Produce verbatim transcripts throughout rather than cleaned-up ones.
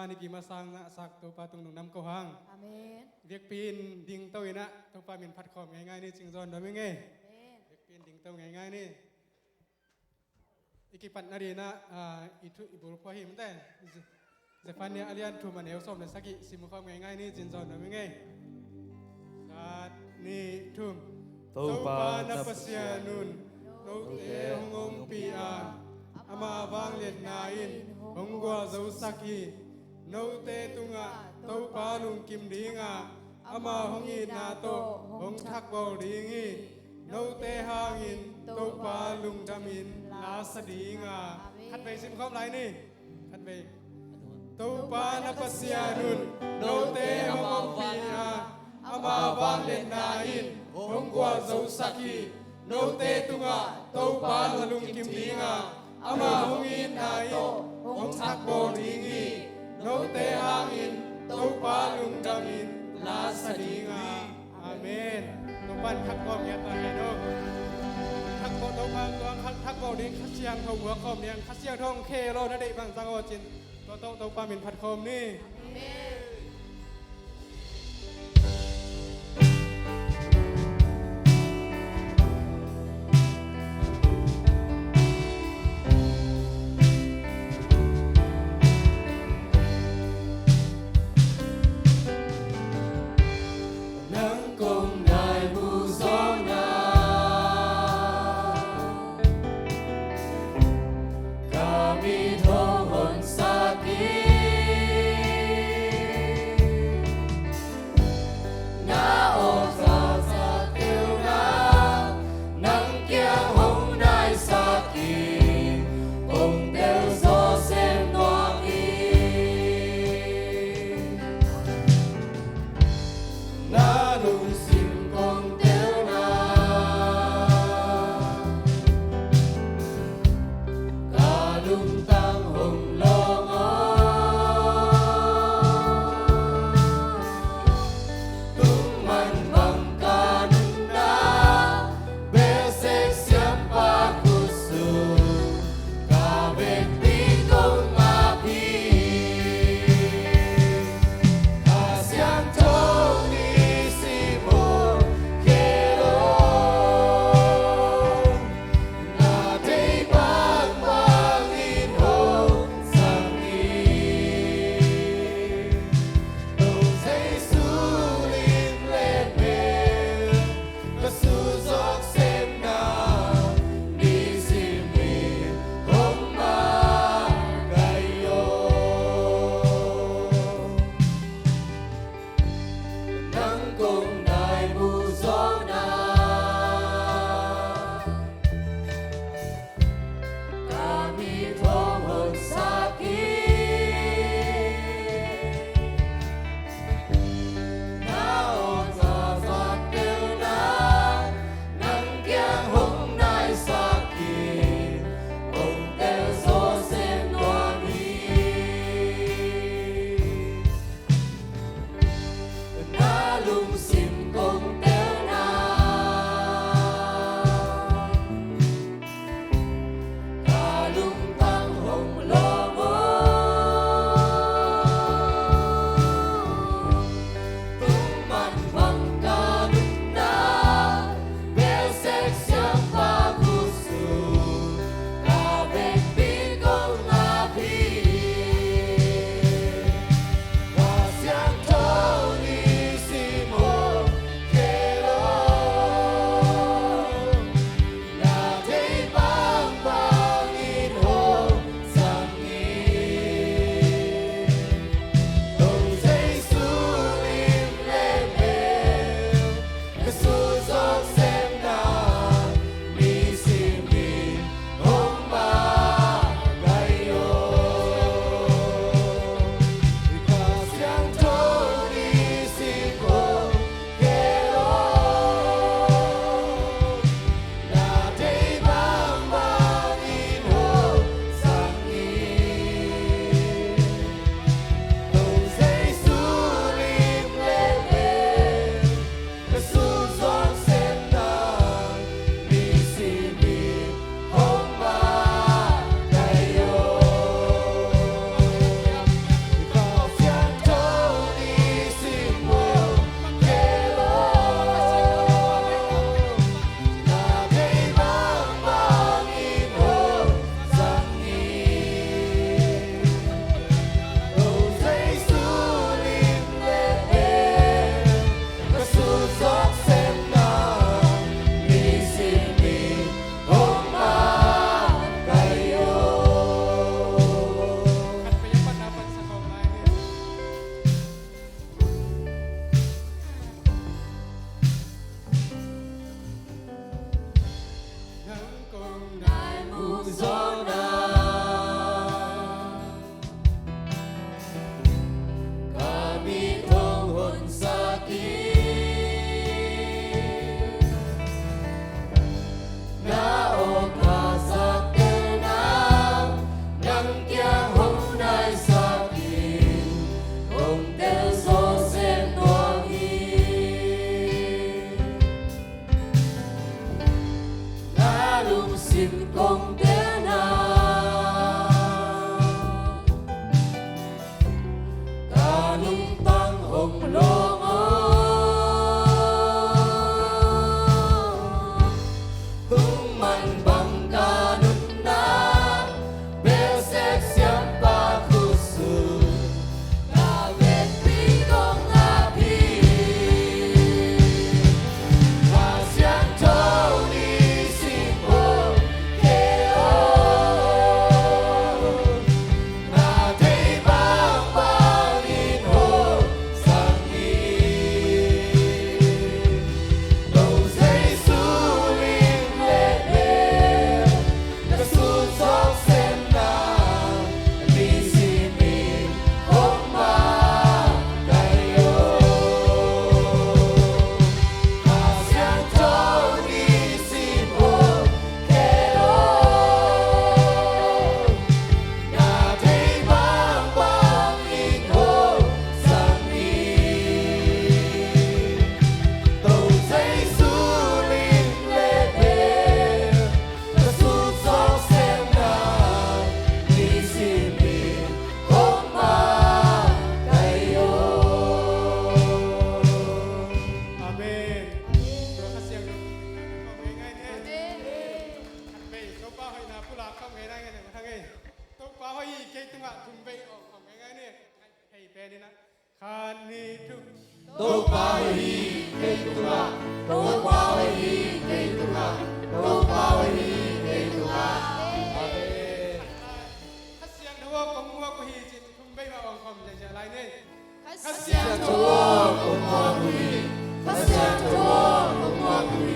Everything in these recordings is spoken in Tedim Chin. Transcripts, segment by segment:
Ni ki masang na sak Topa tung nung nam ko hang. Amen. Vekpi in ding to ina Topa min phat khawm ngaingai ni cing zawn dom ing ei. Amen. Vekpi in ding to ngaingai ni. I kipatna dina, ah, i thu i bulphuh hi mate. Ze-, Zephania a lian thum a neu sawm le sagih sim khawm ngaingai ni cin zawn dom ing ei. Khat, nih, thum. Topa na Pasian un note hong ompih a, ama vangliatna in hong gualzosak hi. Note tungah Topa lungkim dinga, ama hong itna tawh hong thakbawl ding hi. Note hangin Topa lungdamin lasa dinga. Khatvei sim khawm lai ni. Khatvei. Topa na Pasian un note hong ompih a, ama vangliatna in hong gualzosak hi. Note tungah Topa lungkim dinga, ama hong itna tawh hong thakbawl ding hi. Note hangin Topa lungdamin lasa dinga. Amen. Topa in thakbawl ngiat ta hen aw. Thakbawl Topa tuang thak, thakbawl ding Kha Siangtho buak khawm ding, Kha Siangtho hong khe lo na deih bang zang aw cin. Tua tawh Topa min phat khawm ni. Amen. Nang kong nai mu zawna ka mit hong honsak hi. Lungtang hong lawng aw, tung man bang ka nunna, belsek siampa khutsung, na vekpi kong ap hi. Kha Siangtho Nisim hong khel aw, na thei bangbang in hong zang hi. Tung Jesu lim le bel, ka sun sawk semna, nisim in hong makaih aw. Kha Siangtho Nisim hong khel aw, na thei bangbang in hong zang hi. Tung Jesu lim le bel, ka sun sawk semna, nisim in hong makaih aw. Amen. Tua Kha Siangtho khawm ngei ngai ni. Amen. Khat vei Topa hoihna pulak khawm ngei nai ngai ni, ma thang ei. Topa hoih hi kei tungah thum vei awng khawm ngei ngai ni. Hei pen in ah. Khat, nih, thum. Topa hoih hi kei tungah, Topa hoih hi kei tungah, Topa hoih hi kei tungah. Amen. Kha Siangtho aw, kong muak uh hi, ci-in thum vei mah awng khawm ziahziah lai ni. Kha Siangtho aw, kong muak uh hi. Kha Siangtho aw, kong muak uh hi.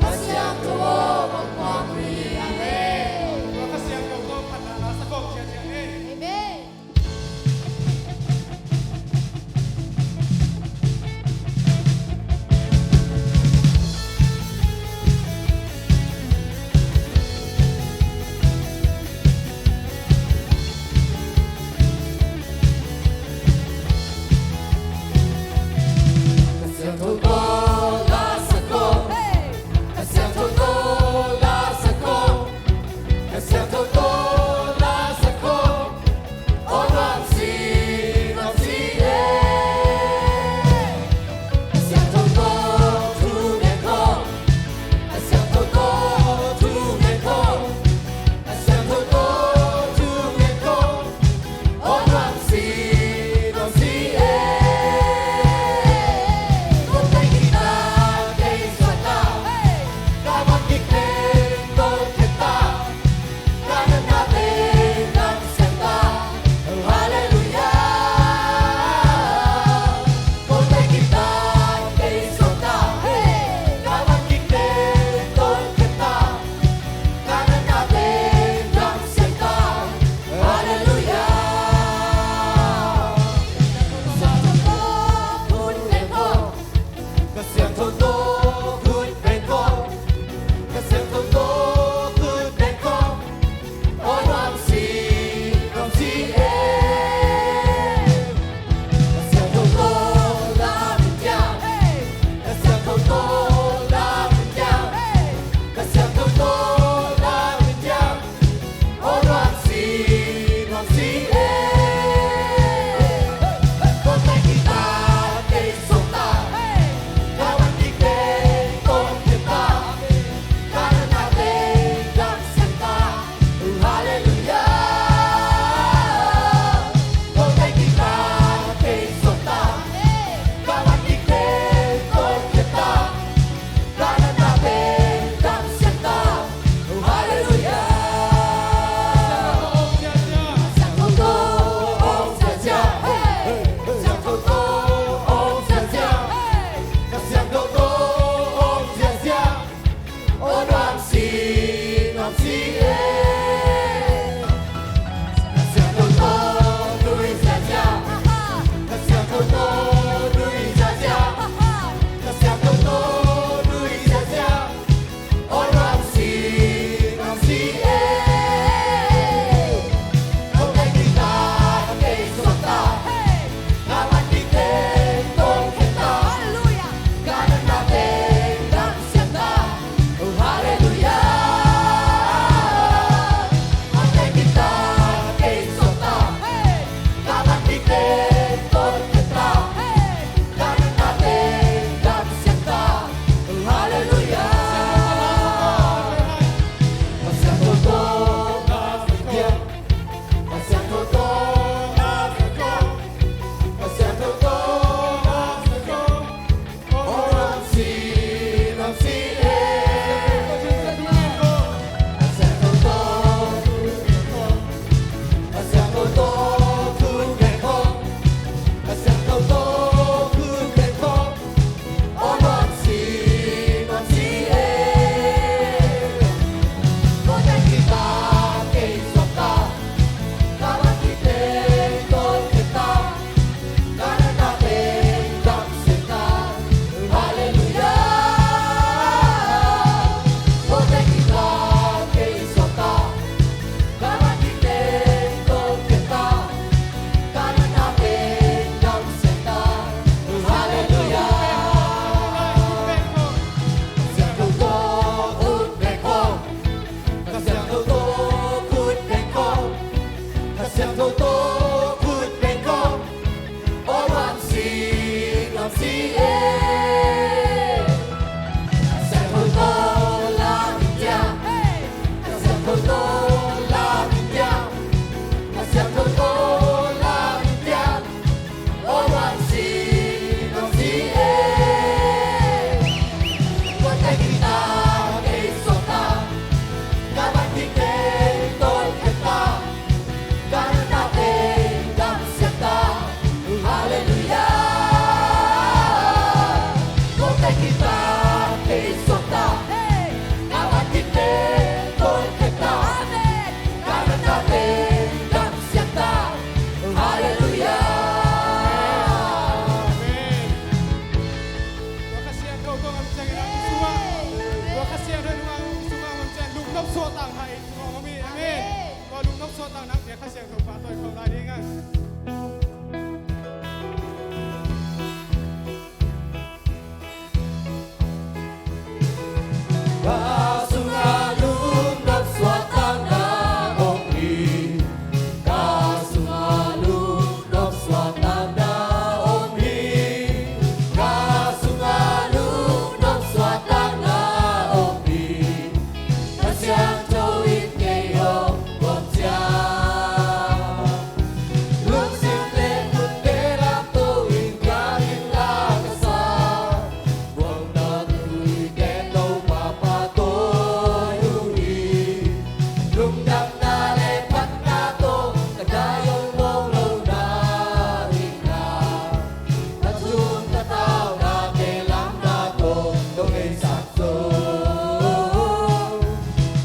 Kha Siangtho aw, kong muak uh hi. Amen. Tua Kha Siangtho tawh phatna la sa khawm ziahziah ni. Amen. Lai ding a. Ka sungah lungdam suahtakna om hi. Ka sungah lungdam suahtakna om hi. Ka sungah lungdam suahtakna om hi. Kha Siangtho in kei hong guangcia. Lungsim le khutte lamto in ka inn la ka sa. Guangna kituite Topa pahtawi uh hi. Lungdamna le phatna tawh ka dai hong mawk lo nadingin. Ka thum ka taunate lamna tawh hong heisak zo.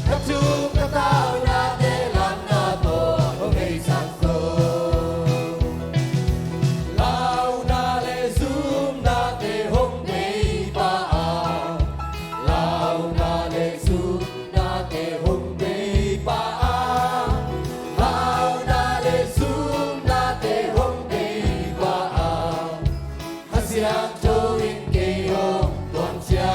Ka thum ka taunate lamna tawh hong heisak zo. Launa le zumnate hong bei pah a. Launa le zumnate hong bei pah a. Launa le zumnate hong bei pah a. Kha Siangtho in kei hong guangcia.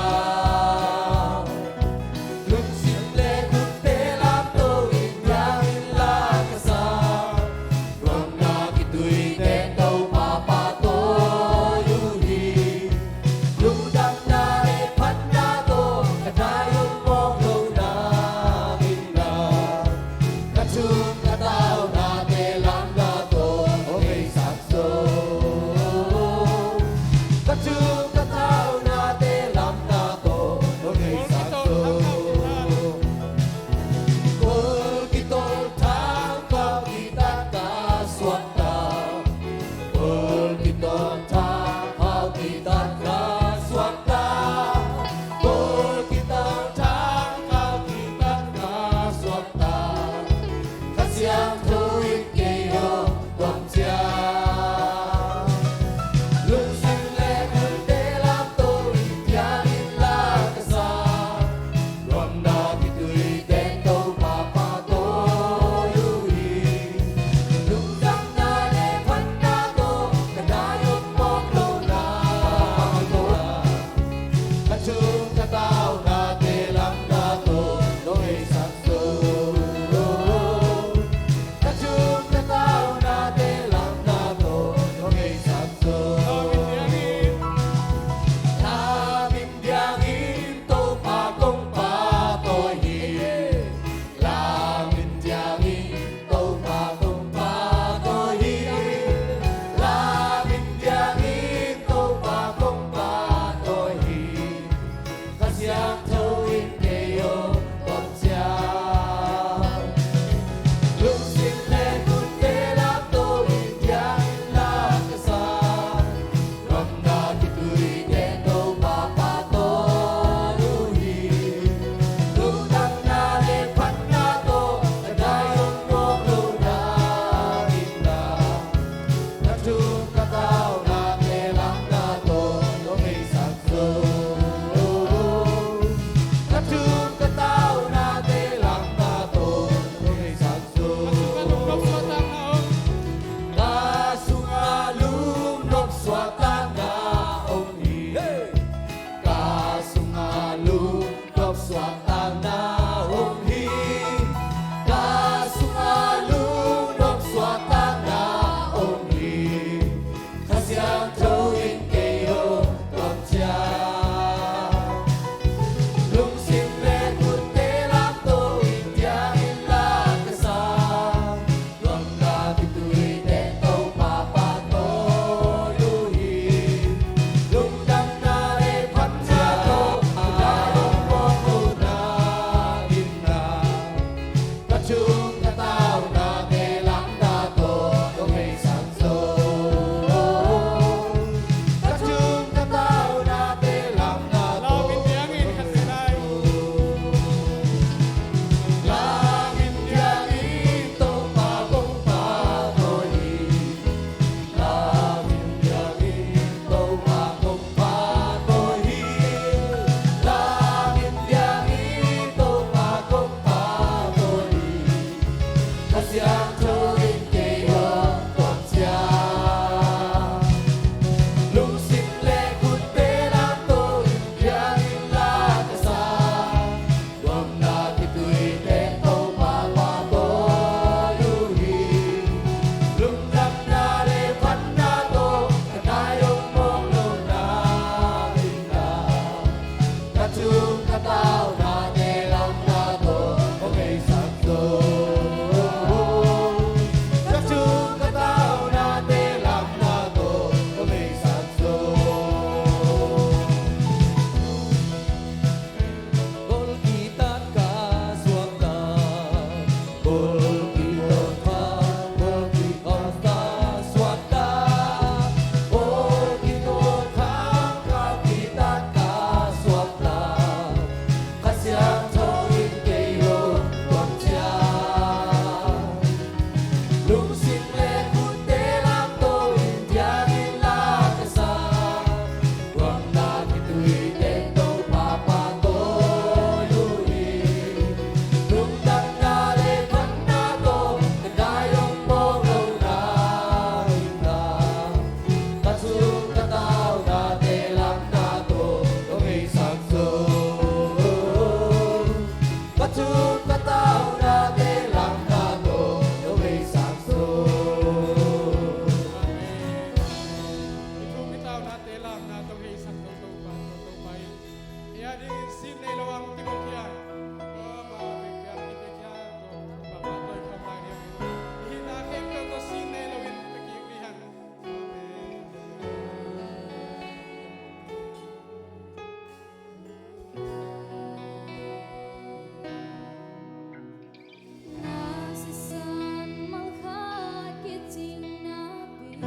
Lungsim le khutte lamto in ka inn la ka sa. Guangna kituite Topa pahtawi uh hi. Lungdamna le phatna tawh ka dai hong mawk lo nadingin. Ka thum ka taunate lamna tawh hong heisak zo. Ka thum ka taunate lamna tawh hong heisak zo. Kawl kitawlthang, khau kitat ka suakta. Kawl kitawlthang, khau kitat ka suakta. Kawl kitawlthang, khau kitat ka suakta. Kha Siangtho in kei hong guangcia. Lungsim le khutte lamto in ka inn la ka sa. Guangna kituite Topa pahtawi uh hi. Lungdamna le phatna tawh ka dai hong mawk Lamna tawh heisak tawh Topa, tawh Topa in i a dingin sin nei lo ang tingawk hian. Topa bek piang i pek hian, Topa tawh i kham lai ding. I hihna khempeuh tawh sin nei lo in pek kik ding hian. Amen. Na sisan malkhat kicingna pi,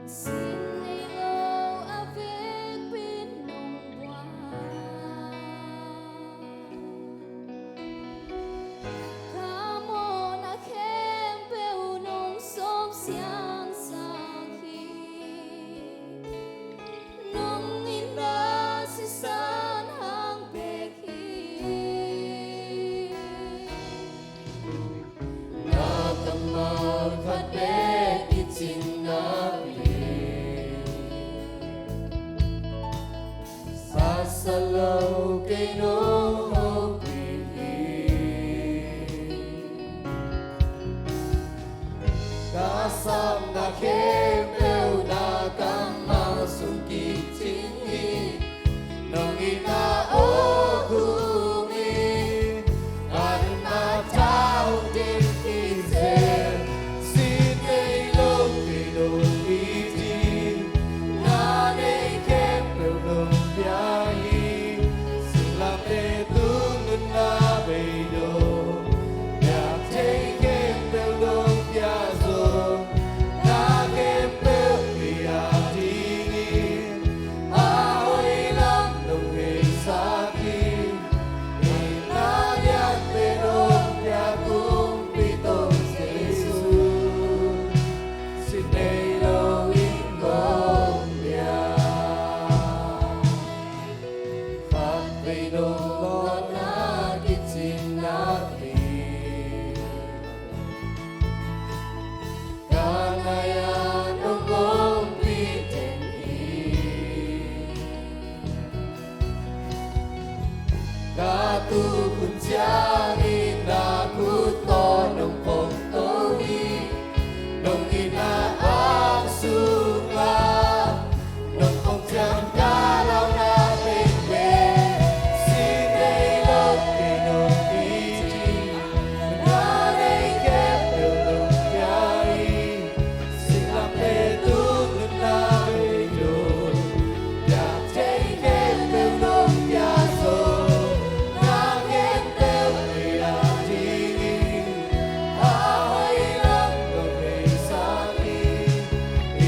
sin nei lo a vekpi nong buai. Ka mawhna khempeuh nong sawm siangsak hi. Nong itna sisan hang bek hi. Na kammal khat bek kicingna pi, sasa lo kei nong hopih hi. Ka samna khempeuh na kammal sung kicing hi. Nong itna aw kung hi. Ka nunna tawh ding hi zel. Sin nei lo kei nong it hi. Na nei khempeuh nong pia hi. Singlamteh tung nunna bei lo. Piak thei khempeuh nong pia zo. Na khempeuh kei a dingin a hoih lam nong heisak hi. Itna lian pen hong pia Kumpipa Topa Jesu. Sin nei lo in kong pia. Khatvei nong mawhna kicingna pi, ka nai-ah nong ompih den hi. Ka tukhun ciangin na khut tawh nong pongto hi. Nong itna aw sungah nong pong ciang ka launa pengpeng. Sin nei lo kei nong it hi. Na nei khempeuh nong pia hi. Singlamteh tung nunna bei lo. Piak thei khempeuh nong pia zo. Na khempeuh kei a dingin a hoih lam nong heisak hi.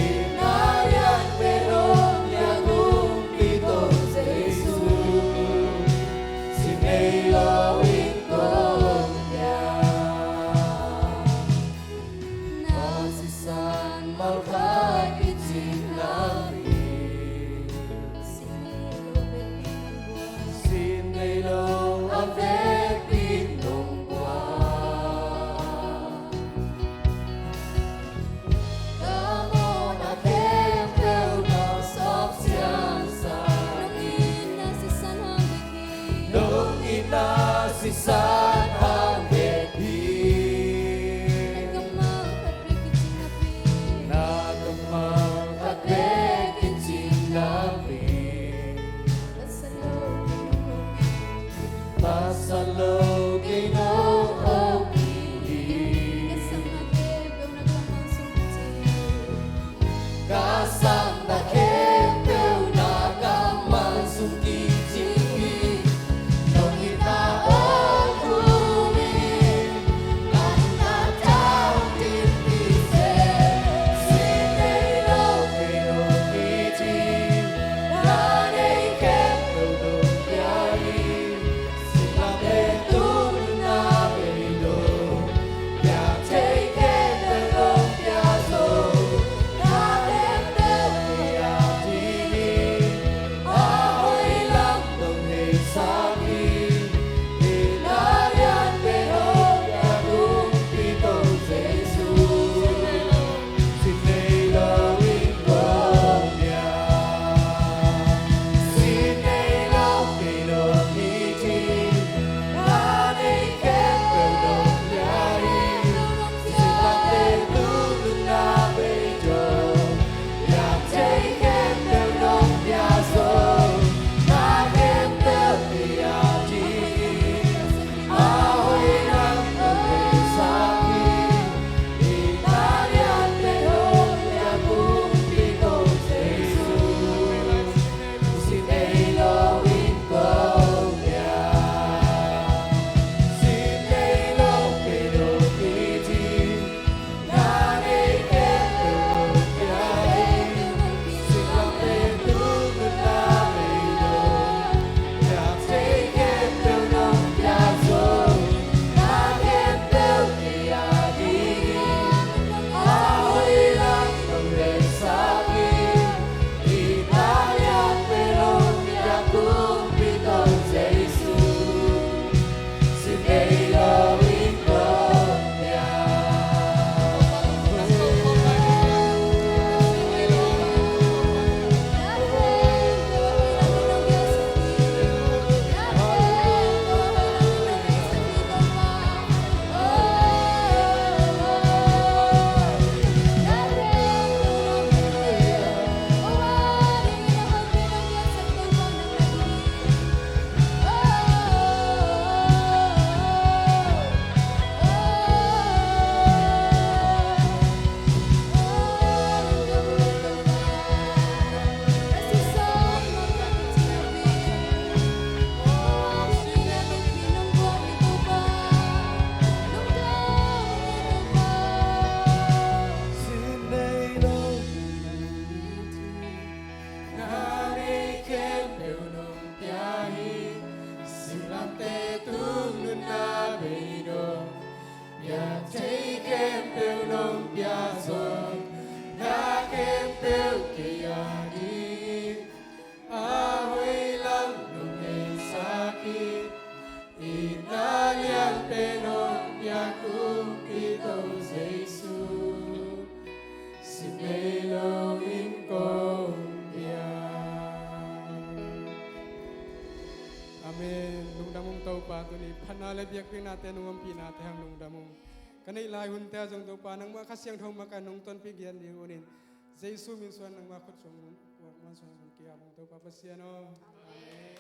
Itna lian pen hong pia Kumpipa Topa Jesu. Sin nei lo in kong pia. Na sisan malkhat kicingna pi, sin nei lo a vekpi nong buai. Ka mawhna khempeuh nong sawm siangsak hi. Nong itna sisan hang bek hi. Nong itna sisan hang bek hi. Na kammal khat bek kicingna pi. Na kammal khat bek kicingna pi. Ka sa lo kei nong hopih hi. Ka samna khempeuh na kammal sung kicing. Ka samna khempeuh na kammal sung kicing hi. Nong itna aw kung Tuni phatna le biakpiaknate nong ompih nate hang lungdam ung. Ka neih lai hunte ah zong Topa nangmah Kha Siangtho makaih nong tonpih gen ding un in, Jesu min suang nangmah khut suang nong kiam ung Topa Pasian aw. Amen.